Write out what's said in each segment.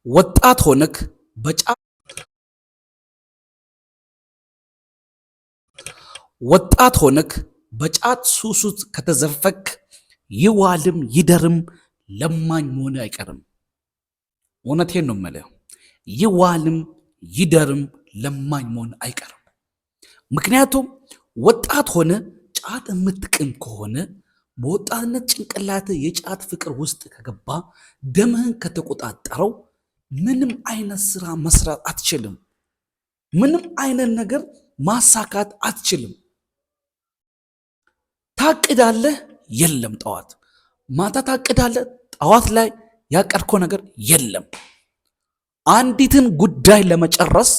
ወጣት ሆነክ በጫት ወጣት ሆነክ በጫት ሱስ ውስጥ ከተዘፈክ ይዋልም ይደርም ለማኝ መሆን አይቀርም። እውነቴን ነው የምልህ፣ ይዋልም ይደርም ለማኝ መሆን አይቀርም። ምክንያቱም ወጣት ሆነ ጫት የምትቅም ከሆነ፣ በወጣትነት ጭንቅላት የጫት ፍቅር ውስጥ ከገባ፣ ደምህን ከተቆጣጠረው ምንም አይነት ስራ መስራት አትችልም። ምንም አይነት ነገር ማሳካት አትችልም። ታቅዳለህ፣ የለም። ጠዋት ማታ ታቅዳለህ፣ ጠዋት ላይ ያቀድከው ነገር የለም። አንዲትን ጉዳይ ለመጨረስ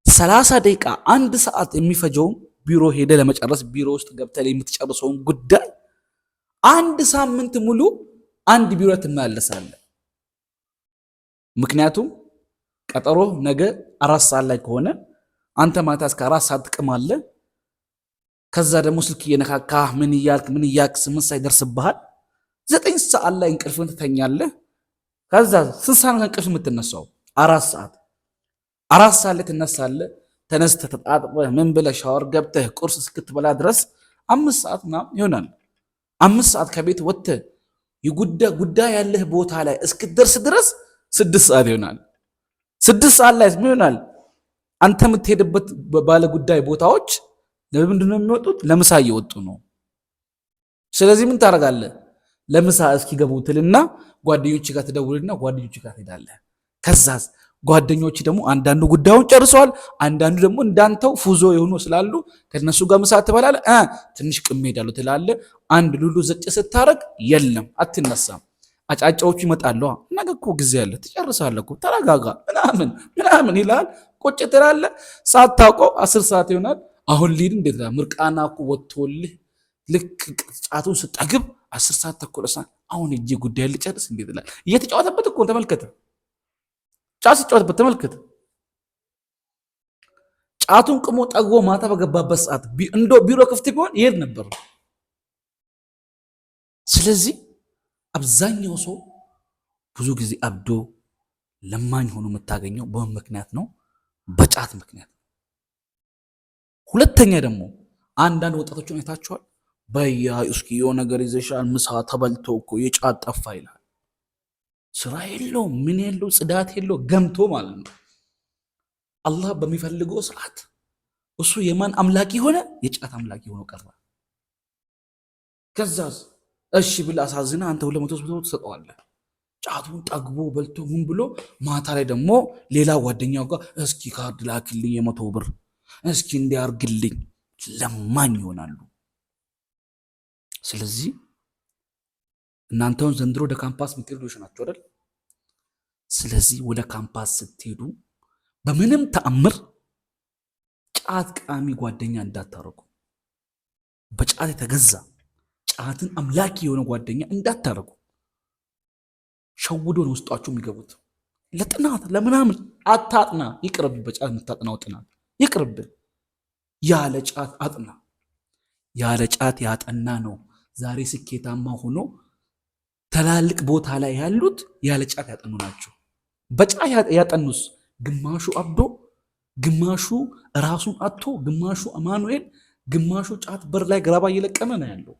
30 ደቂቃ፣ አንድ ሰዓት የሚፈጀውን ቢሮ ሄደ ለመጨረስ፣ ቢሮ ውስጥ ገብተህ የምትጨርሰውን ጉዳይ አንድ ሳምንት ሙሉ አንድ ቢሮ ትመላለሳለህ። ምክንያቱም ቀጠሮ ነገ 4 ሰዓት ላይ ከሆነ አንተ ማታ እስከ 4 ሰዓት ትቅማለህ። ከዛ ደግሞ ስልክ እየነካካ ምን እያልክ ምን እያልክ 8 ሰዓት ይደርስብሃል። 9 ሰዓት ላይ እንቅልፍን ትተኛለህ። ከዛ ስንት ሰዓት ነው ከእንቅልፍ የምትነሳው? 4 ሰዓት። 4 ሰዓት ላይ ትነሳለህ። ተነስተህ ተጣጥበህ ምን ብለህ ሻወር ገብተህ ቁርስ እስክትበላ ድረስ 5 ሰዓት ምናምን ይሆናል። 5 ሰዓት ከቤት ወጥተህ የጉዳይ ጉዳይ ያለህ ቦታ ላይ እስክትደርስ ድረስ 6 ሰዓት ይሆናል። 6 ሰዓት ላይ ምን ይሆናል? አንተ የምትሄድበት ባለ ጉዳይ ቦታዎች ለምንድን ነው የሚወጡት? ለምሳ እየወጡ ነው። ስለዚህ ምን ታደርጋለህ? ለምሳ እስኪገቡ ትልና ጓደኞች ጋር ትደውልና ጓደኞች ጋር ትሄዳለህ። ከዛስ ጓደኞች ደግሞ አንዳንዱ ጉዳዩን ጨርሰዋል፣ አንዳንዱ ደግሞ እንዳንተው ፉዞ የሆኑ ስላሉ ከነሱ ጋር ምሳ ትበላለህ። ትንሽ ቅሜ ሄዳለሁ ትላለህ። አንድ ሉሉ ዘጭ ስታረግ የለም፣ አትነሳም። አጫጫዎቹ ይመጣሉ። ነገ እኮ ጊዜ አለ፣ ትጨርሳለህ እኮ፣ ተረጋጋ ምናምን ምናምን ይላል። ቁጭ ትላለህ። ሳታውቀው 10 ሰዓት ይሆናል። አሁን ልሂድ እንዴት? ምርቃና እኮ ወጥቶልህ ልክ ጫቱን ስጠግብ 10 ሰዓት ተኩል አሁን እጄ ጉዳይ ልጨርስ እንዴት ይላል። እየተጫወተበት እኮ ተመልከተ። ጫት ሲጫወትበት ተመልከተ። ጫቱን ቅሞ ጠግቦ ማታ በገባበት ሰዓት እንዶ ቢሮ ክፍት ቢሆን ይሄድ ነበር። ስለዚህ አብዛኛው ሰው ብዙ ጊዜ አብዶ ለማኝ ሆኖ የምታገኘው በምን ምክንያት ነው? በጫት ምክንያት። ሁለተኛ ደግሞ አንዳንድ ወጣቶችን አይታችኋል። በያ እስኪ የሆነ ነገር ይዘሻል፣ ምሳ ተበልቶ እኮ የጫት ጠፋ ይላል። ስራ የለው፣ ምን የለው፣ ጽዳት የለው፣ ገምቶ ማለት ነው። አላህ በሚፈልገው ሰዓት እሱ የማን አምላኪ ሆነ? የጫት አምላኪ ሆኖ ቀረ። ከዛስ እሺ ብለህ አሳዝነህ አንተ 200 300 ትሰጠዋለህ። ጫቱን ጠግቦ በልቶ ምን ብሎ ማታ ላይ ደግሞ ሌላ ጓደኛው ጋር እስኪ ካርድ ላክልኝ የ100 ብር፣ እስኪ እንዲያርግልኝ ለማኝ ይሆናሉ። ስለዚህ እናንተውን ዘንድሮ ወደ ካምፓስ የምትሄዱ ልጆች ናቸው አይደል? ስለዚህ ወደ ካምፓስ ስትሄዱ በምንም ተአምር ጫት ቃሚ ጓደኛ እንዳታረጉ። በጫት የተገዛ ጫትን አምላኪ የሆነ ጓደኛ እንዳታረጉ። ሸውዶ ነው ውስጣችሁ የሚገቡት። ለጥናት ለምናምን አታጥና፣ ይቅርብ። በጫት የምታጥናው ጥናት ይቅርብ። ያለ ጫት አጥና። ያለ ጫት ያጠና ነው ዛሬ ስኬታማ ሆኖ ትላልቅ ቦታ ላይ ያሉት ያለ ጫት ያጠኑ ናቸው። በጫት ያጠኑስ ግማሹ አብዶ፣ ግማሹ ራሱን አጥቶ፣ ግማሹ አማኑኤል፣ ግማሹ ጫት በር ላይ ገራባ እየለቀመ ነው ያለው።